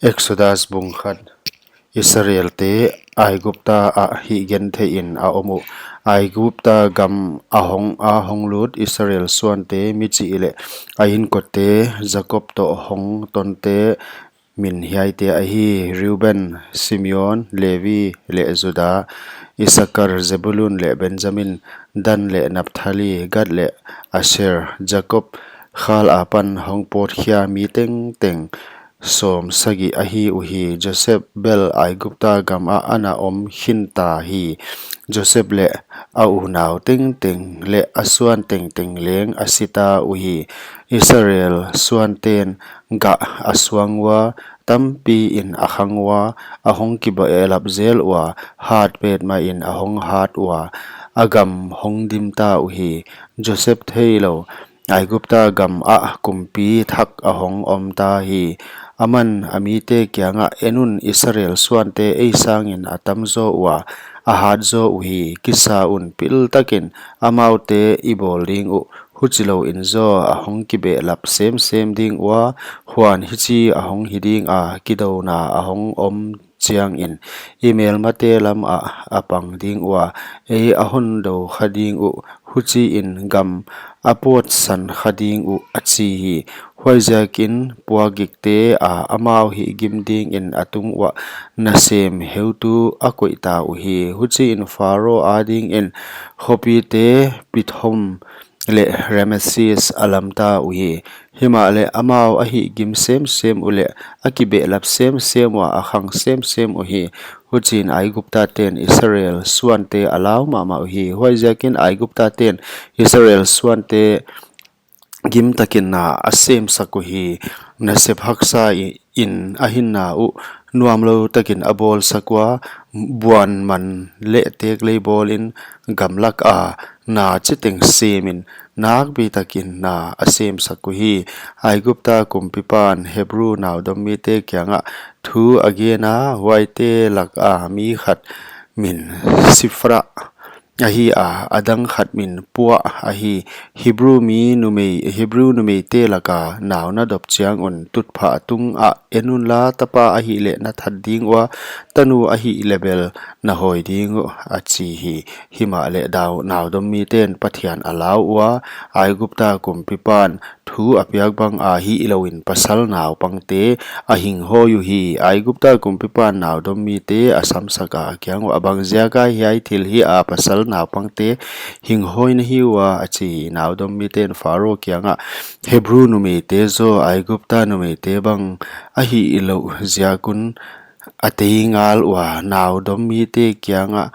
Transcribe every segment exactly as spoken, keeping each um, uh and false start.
Exodus bung khat. Israelte Aigupta ah hihgenthei in a om uh. Aigupta gam a hong, a hong lut Israel suante mi chih leh a inkote Jakob toh hong tonte min hiaite ahi: Reuben, Simeon, Levi leh Juda, Isakar, Zebulun leh Benjamin, Dan leh Naphtali, Gad leh Asher. Jakob khal apan hong pawtkhia mi tengteng sawmsagih ahi uhi. Joseph bel Aigupta gam ah ana om khinta hi. Joseph leh a unau tengteng leh a suan tengteng leng a sita uhi. Israel suanten gah a suang ua, tampi in a khang ua, a hong kibehlap zel ua, hat petmah in a hong hat ua, a gam hong dimta uhi. Joseph theilou Aigupta gam ah kumpi thak a hong omta hi. Aman a mite kiangah, "En un, Israel suante ei sangin a tamzaw ua, a hatzaw uhi. Kisa un, piltakin amaute i bawl ding uh. Huchilou in zaw a hong kibehlap semsem ding ua, huan hichi a hong hi dinga, kidouna a hong om chiangin i melmate lam ah a pang ding ua, ei a hon dou kha ding uh, huchiin gam a pawtsan kha ding uh," a chi hi. Huaiziakin puakgikte a amau hihgim dingin a tung uah nasem heutu a koihta uhi. Huchiin Pharaoh adingin khopite Pithom leh Rameses a lamta uhi. Himahleh amau a hihgim semsem uleh a kibehlap semsem ua, a khang semsem uhi. Huchiin Aiguptaten Israel suante a lau mahmah uhi. Huaiziakin Aiguptaten Israel suante gimtakin na a semsak uhi. Nasep haksa i-, in a hinna uh nuamlou takin a bawlsak ua, buan man leh teklei bawlin gamlak a na chiteng semin nakpitakin na a semsak uhi. Aigupta kumpipan Hebru naudommite kiangah thu a gena, huaite laka mi khat min Sifra ahi a, a dang khat min Pua ahi. Hebru mi numei, Hebru numeite laka nau na dop chiang un tutphah tungah, "En unla, tapa ahihleh na that ding ua, tanu ahihleh bel na hawi ding uh," a chi hi. Himahleh dau naudommiten Pathian a lau ua, Aigupta kumpipan thu a piak banga hilou in pasal naupangte a hinghawi uhi. Aigupta kumpipan naudommite a samsak a, a kiang uah, "Bang ziaka hiai thil hi a pasal naupangte hinghawi na hi ua?" a chi hi. Naudommiten Pharaoh kiangah, "Hebru numeite zaw Aigupta numeite bang a hihlou ziak un a tei ngal ua, naudommite kiangah,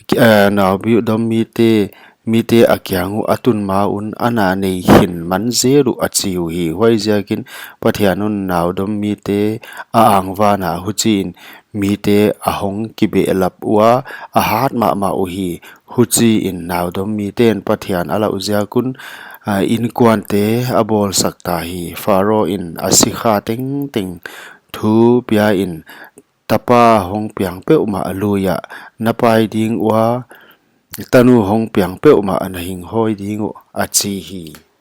ki-, eh, naudommite mite a kiang uh a tun ma un ana nei khin man zel uh," a chi uhi. Huaiziakin Pathian un naudommite a angvana, huchiin mite a hong kibehlap ua, a hat mahmah uhi. Huchiin naudommiten Pathian a lauh ziak un, ah, inkuante a bawlsakta hi. Pharaoh in a sikha tengteng thu piain, "Tapa hong piang peuhmah lui ah na pai ding ua, tanu hong piang peuhmah na hinghawi ding uh," a chi hi.